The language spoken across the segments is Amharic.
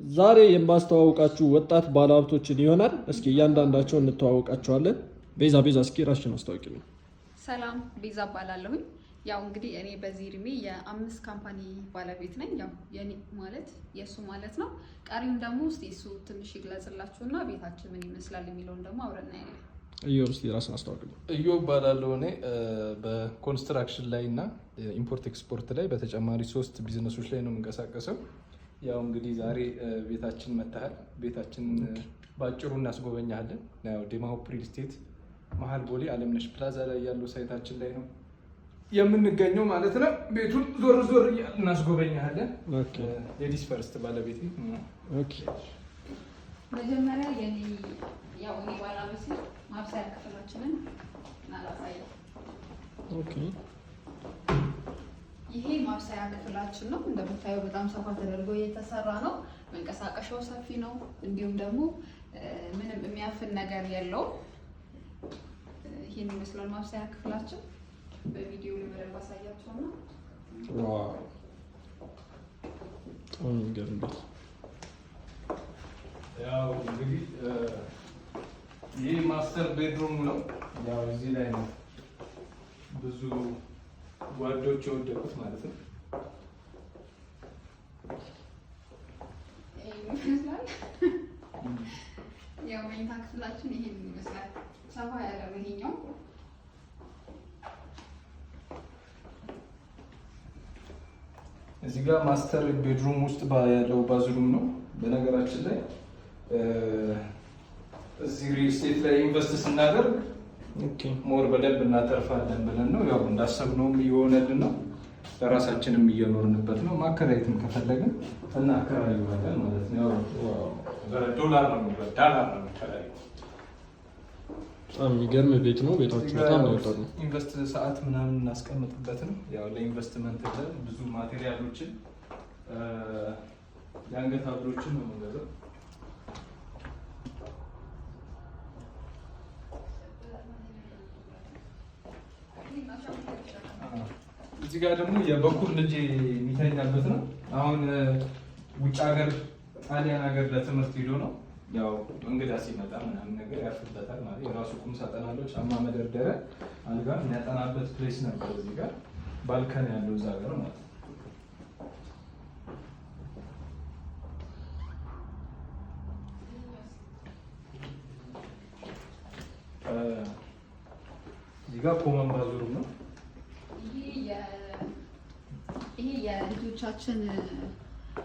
ዛሬ የማስተዋውቃችሁ ወጣት ባለሀብቶችን ይሆናል። እስኪ እያንዳንዳቸው እንተዋወቃቸዋለን። ቤዛ ቤዛ፣ እስኪ ራስሽን አስተዋውቂልኝ። ሰላም፣ ቤዛ እባላለሁኝ። ያው እንግዲህ እኔ በዚህ እድሜ የአምስት company ባለቤት ነኝ። ያው የኔ ማለት የእሱ ማለት ነው። ቀሪውን ደግሞ እስኪ እሱ ትንሽ ይግለጽላችሁና ቤታችን ምን ይመስላል የሚለውን ደግሞ አብረን እናያለን። እዮብ፣ እስኪ ራስን አስተዋውቅልኝ። እዮብ እባላለሁ። እኔ በ construction ላይ እና import export ላይ በተጨማሪ ሶስት ቢዝነሶች ላይ ነው የምንቀሳቀሰው። ያው እንግዲህ ዛሬ ቤታችን መጥተሃል። ቤታችን በአጭሩ እናስጎበኛለን። ያው ዴማ ሆፕ ሪል ስቴት መሀል ቦሌ አለምነሽ ፕላዛ ላይ ያለው site ኣችን ላይ ነው የምንገኘው ማለት ነው። ቤቱን ዞር ዞር እያልን እናስጎበኛለን። Ladies first ባለቤቴ። መጀመሪያ የኔ ያው እኔ ባላበስል ማብሰያ ክፍላችንን እናላሳየው። ይሄ ማብሰያ ክፍላችን ነው። እንደምታየው በጣም ሰፋ ተደርጎ የተሰራ ነው። መንቀሳቀሻው ሰፊ ነው። እንዲሁም ደግሞ ምንም የሚያፍን ነገር የለውም። ይሄን ይመስላል ማብሰያ ክፍላችን። በቪዲዮ ላይ በደንብ አሳያቸውና Wow፣ በጣም የሚገርም ቤት። ያው እንግዲህ ይህ master bedroom ነው። ያው እዚህ ላይ ነው ብዙ ጓዶች የወደቁት ማለት ነው። ይሄን ይመስላል። ያው መኝታ ክፍላችን ይሄን ይመስላል። ሰፋ ያለ ነው ይሄኛው። እዚህ ጋር master bedroom ውስጥ ያለው bathroom ነው። በነገራችን ላይ እዚህ ሪል ስቴት ላይ invest ስናደርግ more በደንብ እናተርፋለን ብለን ነው። ያው እንዳሰብነውም እየሆነልን ነው። ለራሳችንም እየኖርንበት ነው። ማከራየትም ከፈለግን እናከራየዋለን ማለት ነው። ያው በዶላር ነው፣ በዳላር ነው የሚከራየው። በጣም የሚገርም ቤት ነው። ቤታችሁ በጣም ነው ያወጣው። Invest ሰዓት ምናምን እናስቀምጥበት ነው። ያው ለኢንቨስትመንት ብለን ብዙ material ኦችን፣ የአንገት ሀብሎችን ነው የምንገዛው። እዚህ ጋር ደግሞ የበኩር ልጅ የሚተኛበት ነው። አሁን ውጭ ሀገር ጣሊያን ሀገር ለትምህርት ሄዶ ነው። ያው እንግዳ ሲመጣ ምናምን ነገር ያርፍበታል ማለት የራሱ ቁም ሳጥን አለው፣ ጫማ መደርደሪያ፣ አልጋ የሚያጠናበት place ነበር። እዚህ ጋር balcony ያለው እዛ ጋር ማለት ነው። እዚህ ጋር common bathroom ነው። ይሄ የልጆቻችን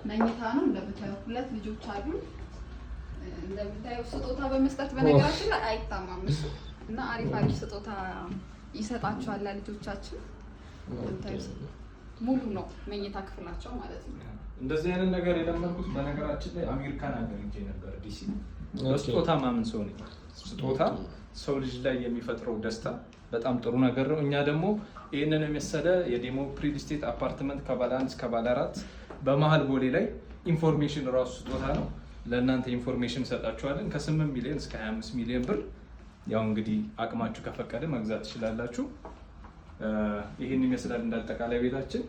መኝታ ነው። እንደምታየው ሁለት ልጆች አሉ። እንደምታየው ስጦታ በመስጠት በነገራችን ላይ አይታማም እሱ እና አሪፍ አሪፍ ስጦታ ይሰጣቸዋል ለልጆቻችን። እንደምታየው ሙሉ ነው መኝታ ክፍላቸው ማለት ነው። እንደዚህ አይነት ነገር የለመድኩት በነገራችን ላይ አሜሪካን ሀገር ሄጄ ነበር፣ ዲሲ። በስጦታ ማምን ሰው ነኝ። ስጦታ ሰው ልጅ ላይ የሚፈጥረው ደስታ በጣም ጥሩ ነገር ነው። እኛ ደግሞ ይህንን የመሰለ የዴማ ሆፕ ሪል ስቴት አፓርትመንት ከባለ አንድ እስከ ባለ አራት በመሀል ቦሌ ላይ information ራሱ ስጦታ ነው። ለእናንተ information እንሰጣችኋለን። ከ8 ሚሊዮን እስከ 25 ሚሊዮን ብር ያው እንግዲህ አቅማችሁ ከፈቀደ መግዛት ትችላላችሁ። ይህን ይመስላል እንዳጠቃላይ ቤታችን።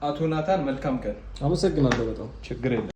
አቶ ናታን መልካም ቀን። አመሰግናለሁ በጣም። ችግር የለም።